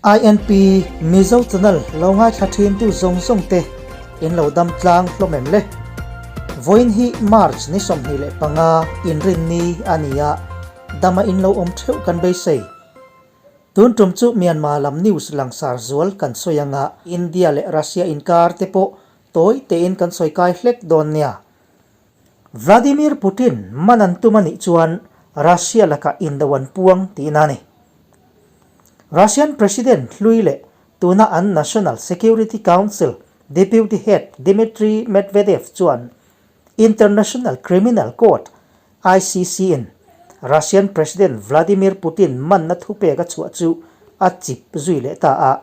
INP Mizo Channel lo ngaithla thin tu zawng zawng te in lo dam tlang hlawm em le? Vawiin hi March ni 25 Inrinni a ni a, dama in lo awm theuh kan beisei. Tun tum chu Myanmar lam news langsar zual kan sawi anga India leh Russia inkar te pawh tawi tein kan sawi kai hlek dawn nia. Vladimir Putin man an tum a nih chuan Russia lakah indo an puang tihna a ni. Russian President hlui leh tuna an National Security Council Deputy Head Dmitry Medvedev chuan International Criminal Court, ICC, in Russian President Vladimir Putin manna thupek a chhuah chu a chip zui leh ta a.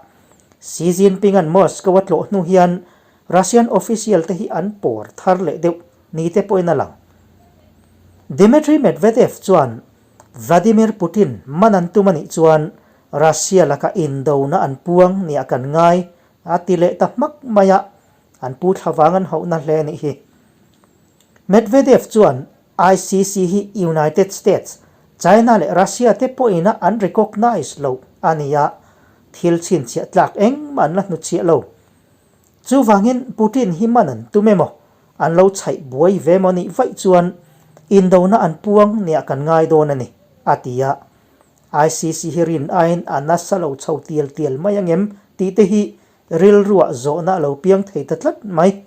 Xi Jinping-a'n Moscow a tlawh hnu hian Russian official te hi an pawr thar leh deuh ni te pawhin a lang. Dmitry Medvedev chuan Vladimir Putin man an tum a nih chuan Russia laka indona an puang nia kan ngai a ti leh ta hmak mai a, an pu thlavang an hauhna hle a nih hi. Medvedev chuan ICC hi United States, China leh Russia te pawhin a an recognise lo a ni a, thil chhinchhiah tlak engmah an la hnuchhiah lo. Chuvangin Putin hi man an tum emaw, an lo chhaih buai ve emaw nih vaih chuan indona an puang nia kan ngai dawn a ni, a ti a. ICC hi rin aiin a nasa lo chho tial tial mai angem tih te hi rilruah zawhna a lo piang thei ta tlat mai.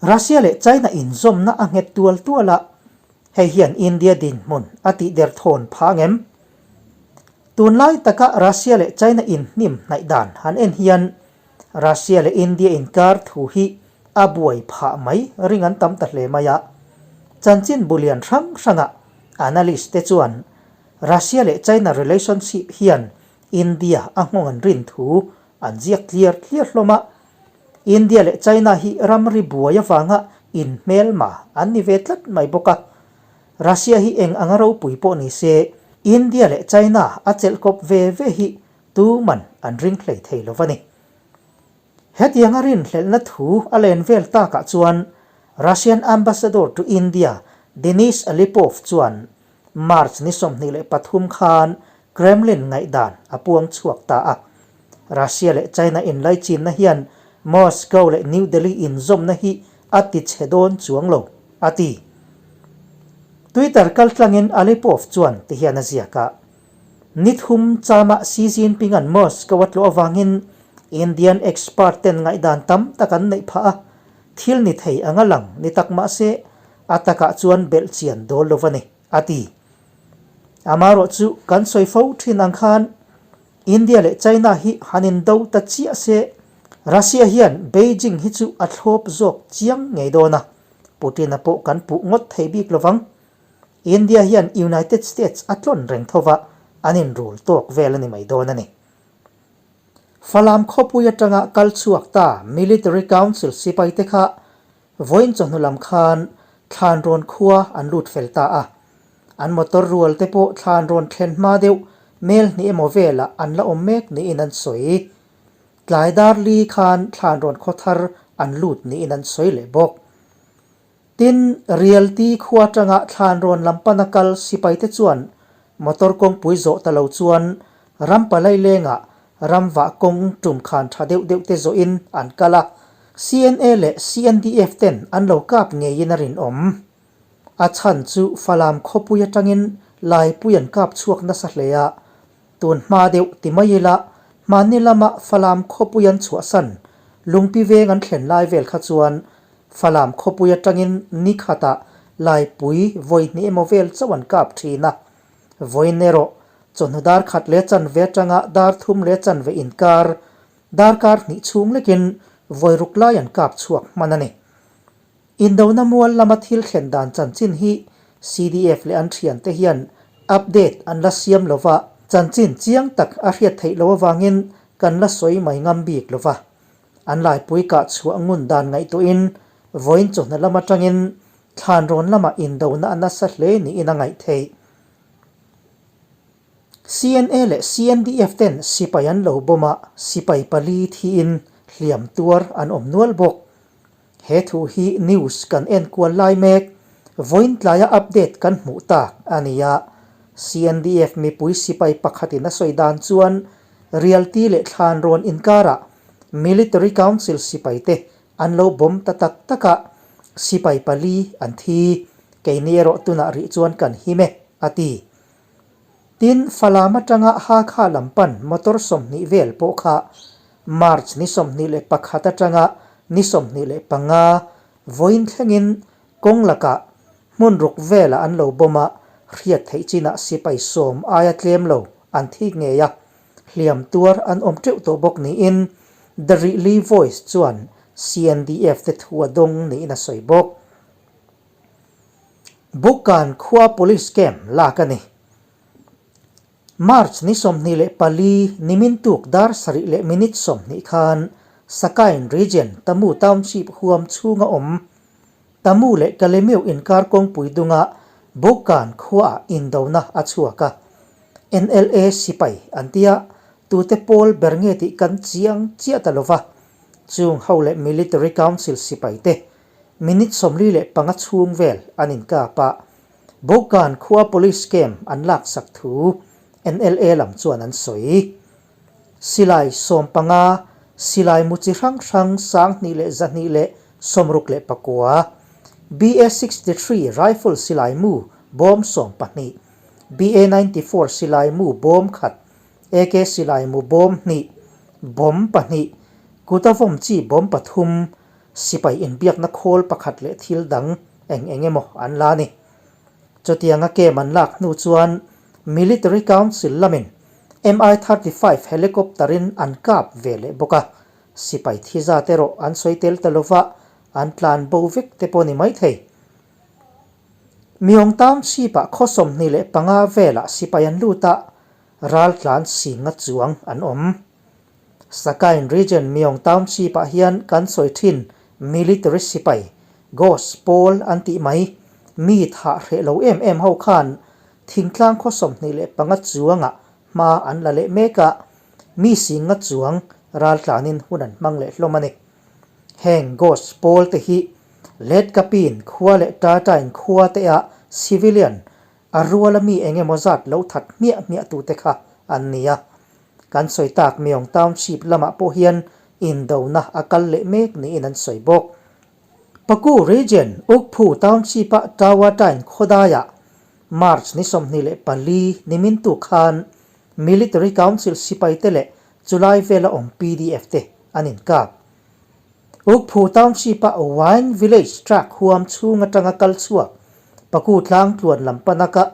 Russia leh China inzawmna a nghet tual tual a, hei hian India dinhmun a tihder thawn phah angem? Tunlai taka Russia leh China inhnim hnaih dan han en hian Russia leh India inkar thu hi a buai phah mai ring an tam ta hle mai a. Chanchin bu lian hrang hrangah analyst te chuan Russia leh China relationship hian India a nghawng an rin thu an ziak tliar tliar hlawm a. India leh China hi ramri buai avanga inhmelma an ni ve tlat mai bawk a. Russia hi eng anga ropui pawh ni se, India leh China a chelh kawp ve ve hi tuman an ring hlei thei lo va ni. Hetianga rinhlelhna thu a len vel takah chuan Russian Ambassador to India Denis Alipov chuan March ni 23 khan Kremlin ngaihdan a puang chhuak ta a. Russia leh China inlaichinna hian Moscow leh New Delhi inzawmna hi a ti chhe dawn chuang lo, a ti. Twitter kaltlangin Alipov chuan ti hian a ziak a, Ni thum chama Xi Jinping-a'n Moscow a tlawh avangin Indian expert ten ngaihdan tam tak an neih phah a, thil ni thei anga lang ni tak mah se a takah chuan belh chian dawl lo va ni, a ti. Amaherawh chu kan sawi fo thin ang khan India leh China hi han indo ta chiah se, Russia hian Beijing hi chu a thlawp zawk chiang ngei dawn a, Putin-a pawh kan puh ngawt thei bik lovang. India hian United States a tlawn reng tho va, an inrul tawk vel a ni mai dawn a ni. Falam khawpui atanga kal chhuak ta Military Council sipaite kha Vawiin chawhnu lam khan Thlanrawn khua an lut fel ta a, an motor rual te pawh Thlanrawn thlen hma deuh mel hnih emaw velah an la awm mek niin an sawi. Tlai dar li khan Thlanrawn khaw thar an lut niin an sawi leh bawk. Tin, Rialti khua atanga Thlanrawn lam pana kal sipai te chuan motor kawngpui zawh ta lo chuan Rampalai lengah ramvah kawng tum khan tha deuh deuh te zawhin an kal a, CNA leh CNDF ten an lo kap ngeiin a rinawm. A chhan chu Falam khawpui atangin Laipui an kap chhuak nasa hle a, tun hma deuh ti mai ila hmanni lama Falam khawpui an chhuahsan Lungpi veng an thlen lai vel kha chuan Falam khawpui atangin ni khatah Laipui vawi hnih emaw vel chauh an kap thin a, Vawiin erawh chawhnu dar khat leh chanve atanga dar thum leh chanve inkar darkar hnih chhung lekin vawi ruk lai an kap chhuak hman a ni. Indona mual lama thil thlen dan chanchin hi CDF leh an thiante hian update an la siam lova, chanchin chiang tak a hriat theih loh avangin kan la sawi mai ngam bik lova. An laipui kah chhuah ngun dan ngaihtuahin vawiin chawhnu lam atangin Thlanrawn lamah indona a nasa hle niin a ngaih theih. CNA leh CNDF ten sipai an lo bawm a, sipai pali thiin hliam tuar an awm nual bawk. He thu hi news kan enkual lai mek, vawiin tlaia update kan hmuh tak a ni a. CNDF mipui sipai pakhatin a sawi dan chuan Rialti leh Thlanrawn inkarah Military Council sipaite an lo bawm ta tak tak a, sipai pali an thi, keini erawh tunah rih chuan kan him e, a ti. Tin, Falam atanga Hakha lam pan motor 20 vel pawh kha March ni 21 atanga ni 25 vawiin thlengin kawng lakah hmun ruk velah an lo bawm a, hriat theih chinah sipai sawm aia tlem lo an thi ngei a, hliam tuar an awm teuh tawh bawk niin The Rihli Voice chuan CNDF te thu a dawng niin a sawi bawk. Bukkan khua Police Camp lak a ni. March ni 24 nimin tuk dar sarih leh minute 20 khan Sakain Region Tamu Township huam chhunga awm Tamu leh Kalemiu inkar kawngpui dunga Bukkan khuaah indona a chhuak a. NLA sipai an tia tute pawl ber nge tih kan chiang chiah ta lova, chung ho leh Military Council sipaite Minute 45 chhung vel an inkap a, Bawkkan khua Police Camp an laksak thu NLA lam chuan an sawi. Silai 15, silai mu chi hrang hrang 2169, BA 63 rifle silai mu bawm 12, BA 94 silai mu bawm khat, AK silai mu bawm hnih, bomb pahnih, kuta vawm chi bomb pathum, Sipai inbiakna khawl pakhat leh thil dang eng eng emaw an la a ni. Chutianga camp an lak hnu chuan Military Council lamin Mi 35 helicopter in an kap ve leh bawk a, sipai thi zat erawh an sawi tel ta lova an tlan bo vek te pawh ni maithei. Myong Township-ah khaw 25 velah sipai an lut a, raltlan singa chuang an awm. Sakain Region Myong Township-ah hian kan sawi thin military sipai, Ghost pawl an tih mai, mi thah hreh lo em em ho khan thingtlang khaw 25 chuangah hma an la leh mek a, mi singa chuang raltlanin hun an hmang leh hlawm a ni. Heng Ghost pawl te hi Letkapin khua leh Tatain khua te ah civilian a ruala mi eng emaw zat lo that hmiah hmiah tute kha an ni a. Kan sawi tak Myong Township lamah pawh hian indona a kal leh mek niin an sawi bawk. Paku Region Ukphu Township-a Tawatain khawdaiah March ni 24 nimin tu khan Military Council sipaite leh chulai vela awm PDF te an inkap. Ukphu Township-a Wine Village Track huam chhung atanga kal chhuak Paku tlang tluan lam pana ka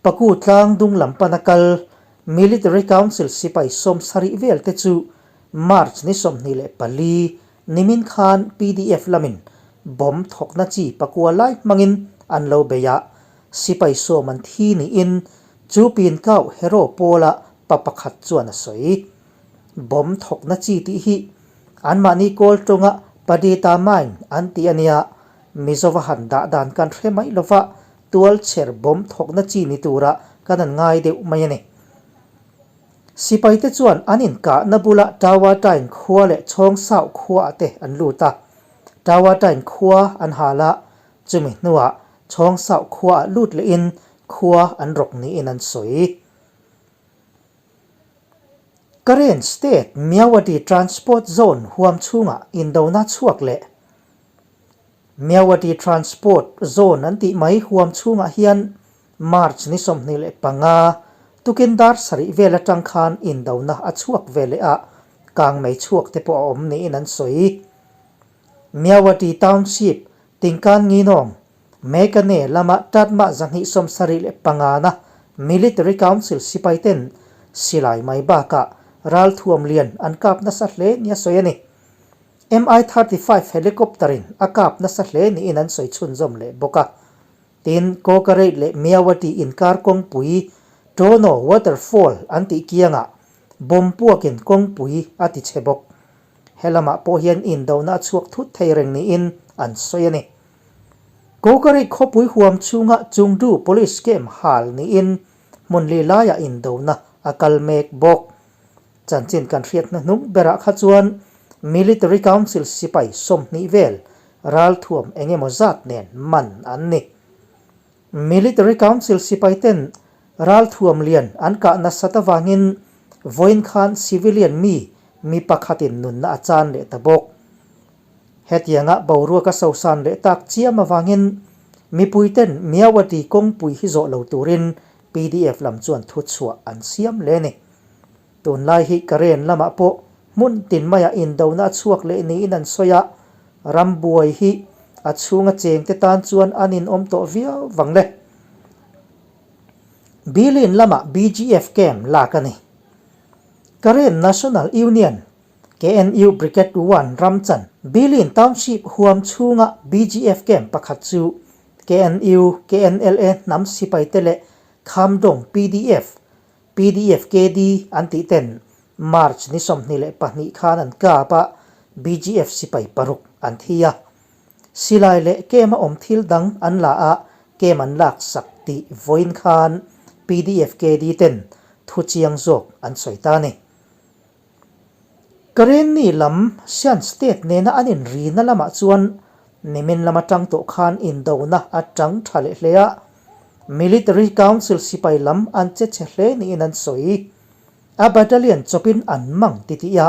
Paku tlang dung lam pana kal Military Council sipai 70 vel te chu March ni 24 nimin khan PDF lamin bomb thawkna chi pakua lai hmangin an lo bei a, sipai 10 an thi niin chu pin kau hero pawla pa pakhat chuan a sawi. Bomb thawkna chi tih hi anmahni kawl tawnga Padita Mine an tih a nia, Mizova han dah dan kan hre mai lova tual chher bomb thawkna chi ni tura kan an ngai deuh mai a ni. Sipaite chuan an inkahna bula Tawatain khua leh Chawngsauh khuaah te an lut a, Tawatain khua an hal a, chumi hnuah Chawngsauh khuaah lut lehin khua an rawk niin an sawi. Karen State Myawaddy Transport Zone huam chhungah indona chhuak leh Myawaddy Transport Zone an tih mai huam chhungah hian March ni 25 tukin dar sarih vel atang khan indona a chhuak ve leh a, kangmei chhuak te pawh a awm niin an sawi. Myawaddy Township Tingkan Nginawng Mekane lama Tatmah 275na Military Council sipaiten silai mai bakah ralthuam lian an kap nasa hle nia sawi a ni. Mi 35 helicopter-in a kap nasa hle niin an sawi chhunzawm leh bawk a. Tin, Kawkareit leh Myawaddy inkar kawngpui Tono Waterfall an tih kiangah bomb puakin kawngpui a ti chhe bawk. He lamah pawh hian indona a chhuak thut thei reng niin an sawi a ni. Kawkareit khawpui huam chhunga Chungdu Police Camp hal niin hmun li laiah indona a kal mek bawk. Chanchin kan hriat hnuhnung berah kha chuan Military Council sipai 20 vel ralthuam eng emaw zat nen man an ni. Military Council sipai ten Ralthuam lian an kah nasat avangin vawiin khan civilian mi mi pakhatin nunna a chan leh ta bawk. Hetianga boruak a sosan leh tak chiam avangin mipuiten Myawaddy kawngpui hi zawh lo turin pdf lam chuan thuchhuah an siam leh a ni. Tunlai hi Karen lamah pawh hmun tin maiah indona a chhuak leh niin an sawi a, ram buai hi a chhunga chengte tan chuan an inawm tawh viau vang le. Bilin lamah BGF camp lak a ni. Karen National Union, KNU Brigade One ram chan Bilin Township huam chhunga BGF camp pakhat chu KNU, KNLA hnam sipaite leh Khamdong pdf, PDFKD an tih ten March ni 22 khan an kap a, BGF sipai paruk an thi a. Silai leh kem a awm thil dang an la a, kem an lak sak tih vawiin khan PDFKD ten thu chiang zawk an sawi ta a ni. Karenni lam Shan State nena an inrina lamah chuan nimin lam atang tawh khan indona a tang tha leh hle a, Military Council sipai lam an che chhe hle niin an sawi. A battalion chawpin an mang titih a,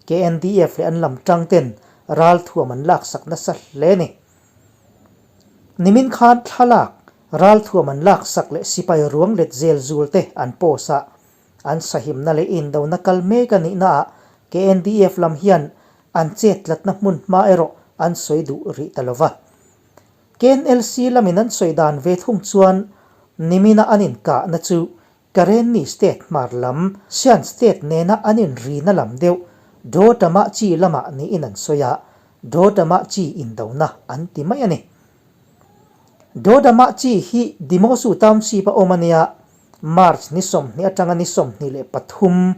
KNDF leh an lam tang ten ralthuam an laksak nasa hle a ni. Nimin khan thlalak ralthuam an laksak leh sipai ruang let zel zul te an post a, An sahimna leh indona kal mek a nihnaah KNDF lam hian an chet tlatna hmun hma erawh an sawi duh rih ta lo va. KNLC lamin an sawi dan ve thung chuan nimina an inkahna chu Karenni state hmar lam, Shan state nena an inrina lam deuh Dawtama chi lamah niin an sawi a, Dawtama chi indona an ti mai a ni. Dawtama chi hi Dimosu Township a awm a nia, March ni 20 atanga ni 23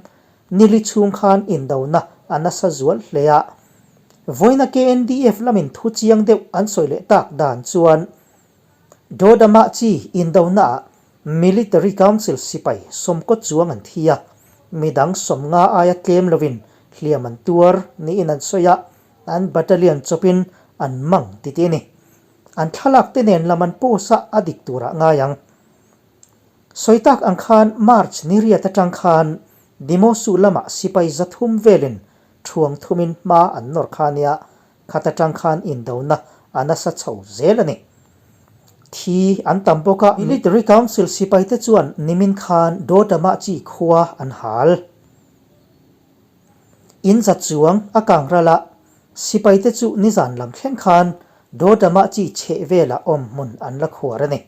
nili chhung khan indona a nasa zual hle a. Vawiina KNDF lamin thu chiang deuh an sawi leh tak dan chuan Dodama chi indonaah Military Council sipai sawmkaw chuang an thi a, midang 50 aia tlem lovin hliam an tuar niin an sawi a, an battalion chawpin an mang ti tih a ni. An thlalak te nen lam an post a, a dik turah ngai ang. Sawi tak ang khan March ni riat atang khan Dimosu lamah sipai 300 velin thuang thumin hma an nawr kha nia, khat atang khan indona a nasa chho zel a ni. Thi an tam bawk a, Military Council sipaite chuan nimin khan Dodama chi khua an hal. In za chuang a kang ral a, sipaite chu nizan lam thleng khan Dodama chi chheh velah awm hmun an la khuar a ni.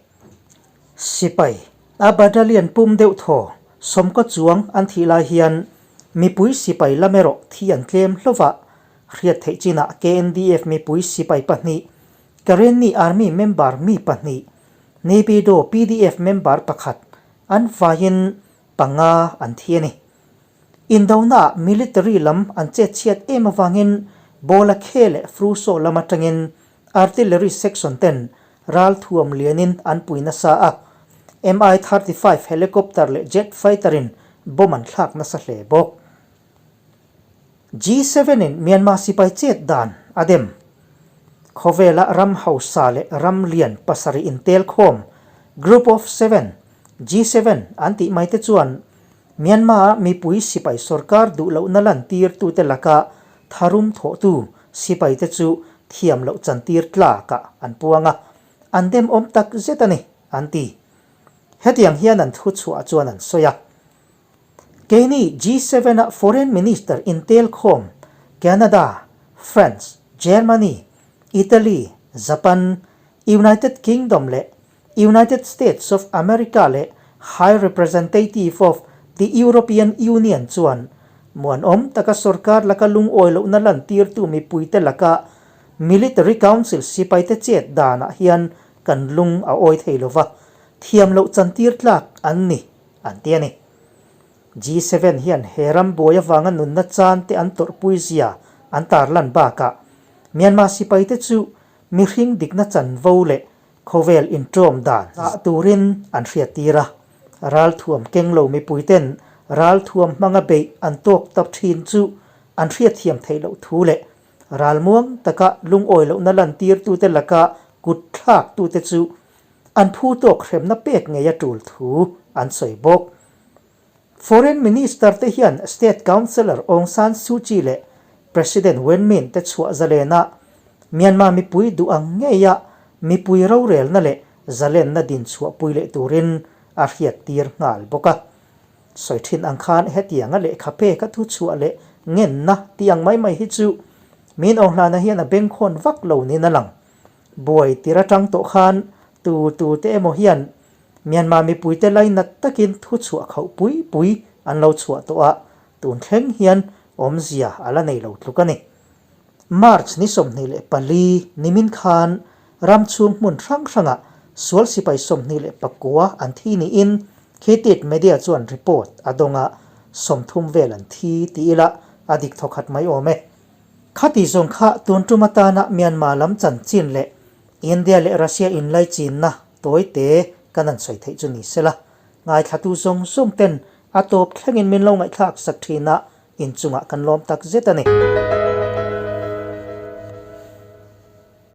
Sipai, a battalion pum deuh thaw, sawmkaw chuang an thih lai hian mipui sipai lam erawh thi an tlem hlauh a, hriat theih chinah KNDF mipui sipai pahnih, Karenni Army member mi pahnih, Naypyidaw pdf member pakhat an vaiin panga an thi a ni. Indonaah military lam an chetchhiat em avangin Bawlakhe leh Fruso lam atangin Artillery section ten ralthuam lianin an pui nasa a, Mi 35 helicopter leh jet fighter in bomb an thlak nasa hle bawk. G7 in Myanmar sipai chet dan a dem. Khawvela ram hausa leh ram lian pasarih intelkhawm Group of Seven, G7, an tih mai te chuan Myanmar-a mipui sipai sorkar duh lohna lantirtute laka tharum thawhtu sipaite chu thiam loh chantir tlakah an puang a, an demawm tak zet a ni, an ti. Hetiang hian an thuchhuah chuan an sawi a. Keini G7-a Foreign Minister intelkhawm Canada, France, Germany, Italy, Japan, United Kingdom leh United States of America leh High Representative of the European Union chuan muanawm taka sorkar laka lungawi lohna lantirtu mipuite laka Military Council sipaite chet danah hian kan lung a awi thei lova, thiam loh chantir tlak an ni, an ti a ni. G7 hian he ram buai avanga nunna chan te an tawrhpui zia an tarlan bakah Myanmar sipaite chu mihring dikna chanvo leh Khawvel inṭawm dan zah turin an hriattir a, ralthuam keng lo mipuiten ralthuam hmanga beih an tawk ta ṭhin chu an hriatthiam theih loh thu leh ralmuang taka lungawi lohna lantirtute laka kut thlaktute chu an phu tawk hremna pek ngei a ṭul thu an sawi bawk. Foreign Minister te hian State Counsellor Aung San Suu Kyi leh President Win Myint te chhuah zalena Myanmar mipui duh ang ngeia mipui rorelna leh zalenna din chhuahpui leh turin a hriattir nghal bawk a. Sawi thin ang khan hetianga lehkha pek a thu chhuah leh ngenna tih ang mai mai hi chu min Aunghlana hian a bengkhawn vak lo niin a lang. Buai tir atang tawh khan tu tu te emaw hian Myanmar mipuite lainat takin thu chhuah khauh pui pui an lo chhuah tawh a, tun thleng hian awmzia a la nei lo tluk a ni. March ni 24 nimin khan ram chhung hmun hrang hrangah sual sipai 29 an thi niin Khitit Media chuan report a dawng a, 30 vel an thi ti ila a dik thawkhat mai awm e. Khati zawng kha tun tum atana Myanmar lam chanchin leh India leh Russia inlaichinna tawite kan han sawi theih chu ni sela, ngaithlatu zawng zawng ten a tawp thlengin min lo ngaihthlak sak thin a, inchungah kan lawm tak zet a ni.